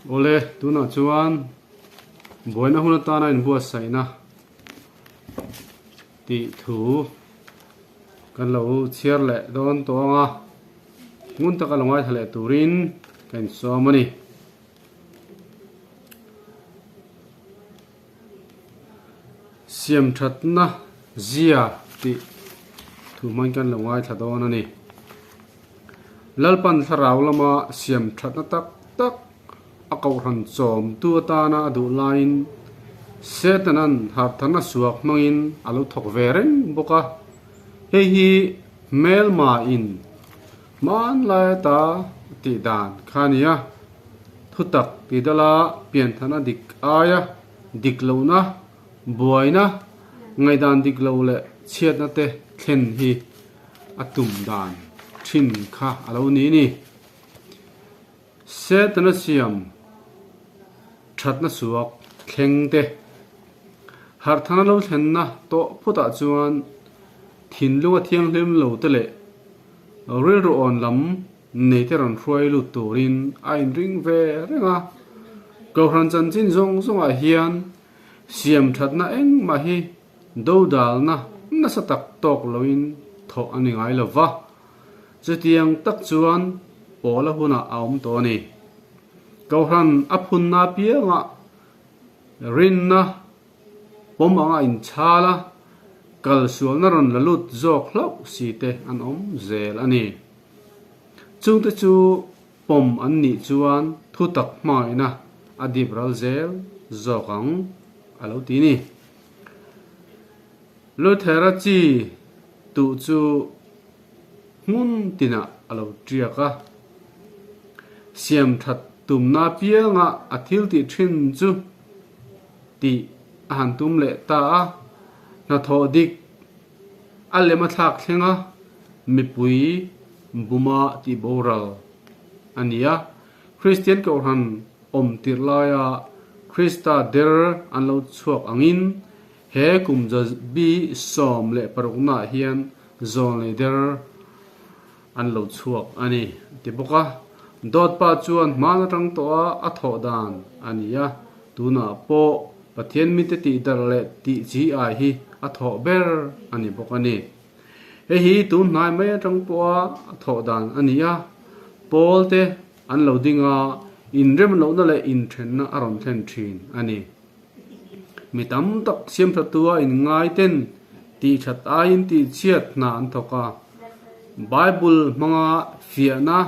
Awle, tunah chuan buaina hun atana inbuatsaihna tih thu kan lo chhiar leh dawn tawh ang a, ngun taka lo ngaithla leh turin ka insawm a ni. Siamthatna zia tih thu hmang kan lo ngaithla dawn a ni. Lalpan thlarau lama siamthatna tak tak a kohhran chawmtu atana a duh laiin Setanan harhtharna suak hmangin a lo thawk ve reng bawk a. Hei hi hmelma in hmanlai ata tih dan kha a ni a. Thutak tidala pianthana dik aia dik lohna, buaina, ngaihdan dik lo leh chhiatna te thlen hi a tum dan thin kha a lo ni ni. Setana siam thatna suak thleng te, harhthana lo thlenna tawh phutah chuan thinlunga thianghlim lo te leh rilru awn lam nei te rawn hruai lut turin a inring ve reng a. Kohhran chanchin zawng zawngah hian siam thatna engmah hi dodalna nasa tak tawk loin thawh a ni ngai lo va, chutiang tak chuan Paula hunah a awm tawh a ni. Kohhran a phunna apiangah rinna pawm anga inchhal a, kalsualna rawn la lut zawk hlauh si te an awm zel a ni. Chungte chu pawm an nih chuan thutak hmangaihna a dip ral zel zawk ang a lo ti ni. Luthera chi tuh chu hmun tinah a lo tiak a, siam that tumna apianga a thil tih thin chu tih a han tum leh ta a, hnathawh dik a lem a thlak thleng a, mipui buma tih boral a ni a. Kristian Kohhran awm tirh laia Krista der an lo chhuak angin he kum zabi 16 naah hian zawnlei der an lo chhuak a ni a ti bawk a. Dawt pa chuan hman atang tawha a thawh dan a ni a, tunah pawh Pathian mite tih darh leh tih chi ai hi a thawh ber a ni bawk a ni. Hei hi tun hnai mai atang pawha a thawh dan a ni a, Paul te an lo ding a, inrem lohna leh inthenna a rawn thlen thin a ni. Mi tam tak siamthatua inngai ten tih that aiin tih chhiat hna an thawk a, Bible hmanga fiahna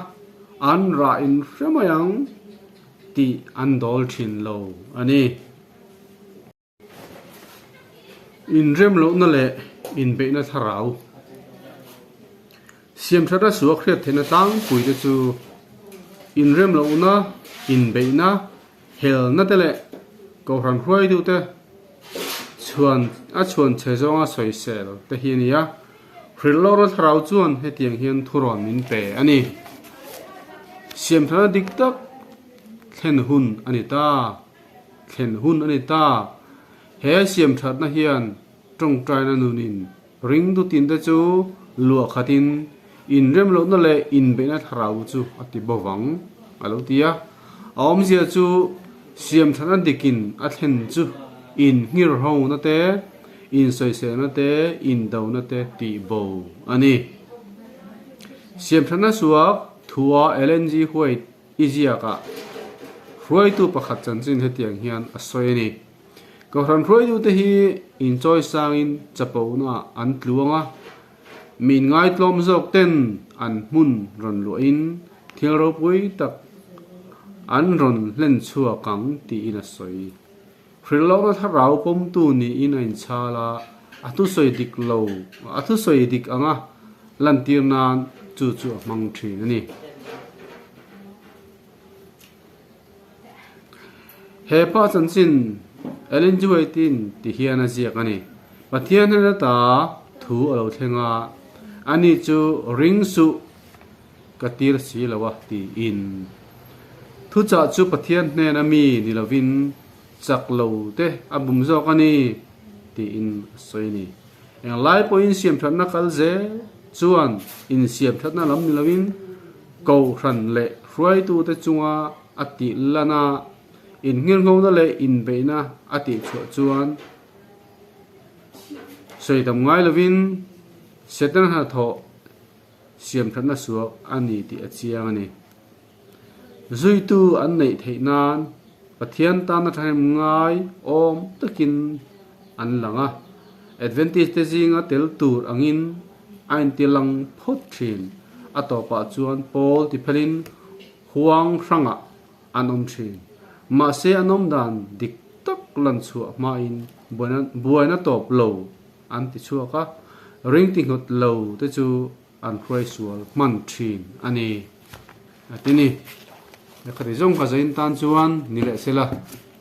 an rah in hre mai ang tih an dawl thin lo a ni. Inrem lohna leh inbeihna thlarau siamthatna suak hriat theihna tlangpui te chu inrem lohna, inbeihna, helna te leh kohhran hruaitute chhuan a chhuan chhe zawnga sawisel te hi a ni a. Hrilhlawrna thlarau chuan hetiang hian thurawn min pe a ni. Siamthatna dik tak thlen hun a ni ta. Thlen hun a ni ta. He siamthatna hian tawngtaina nunin ringtu tinte chu luah khatin inremlohna leh inbeihna thlarau chu a ti bo vang, a lo ti a. A awmzia chu siamthatna dikin a thlen chu innghirhona te, insawiselna te, indona te tih bo a ni. Siamthatna suak thua Ellen G. White I ziakah hruaitu pakhat chanchin hetiang hian a sawi a ni. Kohhran hruaitute hi inchawi sangin chapona an tluang a, mi inngaitlawm zawk ten an hmun rawn luahin thil ropui tak an rawn hlen chhuak ang tiin a sawi. Hrilhlawkna thlarau pawmtu niin a inchhal a, a thusawi dik lo, a thusawi dik anga lantir nan chu chu a hmang thin a ni. He pa chanchin Ellen G. White-in ti hian a ziak a ni, Pathian hnen ata thu a lo thleng a, ani chu ring suh ka tir si lo a tiin. Thuchah chu Pathian hnena mi ni lovin chak lo te a bum zawk a ni tiin a sawi a ni. Englai pawhin siamthatna kal zel chuan insiamthatna lam ni lovin Kohhran leh hruaitute chunga. a tih lan a, innghirnghona leh inbeihna a tih chhuah chuan sawi tam ngai lovin Setana hnathawh siam thatna suak a ni tih a chiang a ni. Zuitu an neih theih nan Pathian tana thahnem ngai awm takin an lang a, Adventist te zinga tel tur angin a inti lang phawt thin. A tawpah chuan Paul tiphelin huang hrangah an awm thin. Mahse an awm dan dik tak lan chhuah hmain buaina tawp lo an ti chhuak a, ring ti ngawt lo te chu an hruai sual hman thin a ni a ti ni. Lehkha ti zawng kha zain tan chuan ni leh sela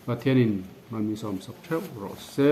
Pathianin hman mi sawmsak theuh rawh se.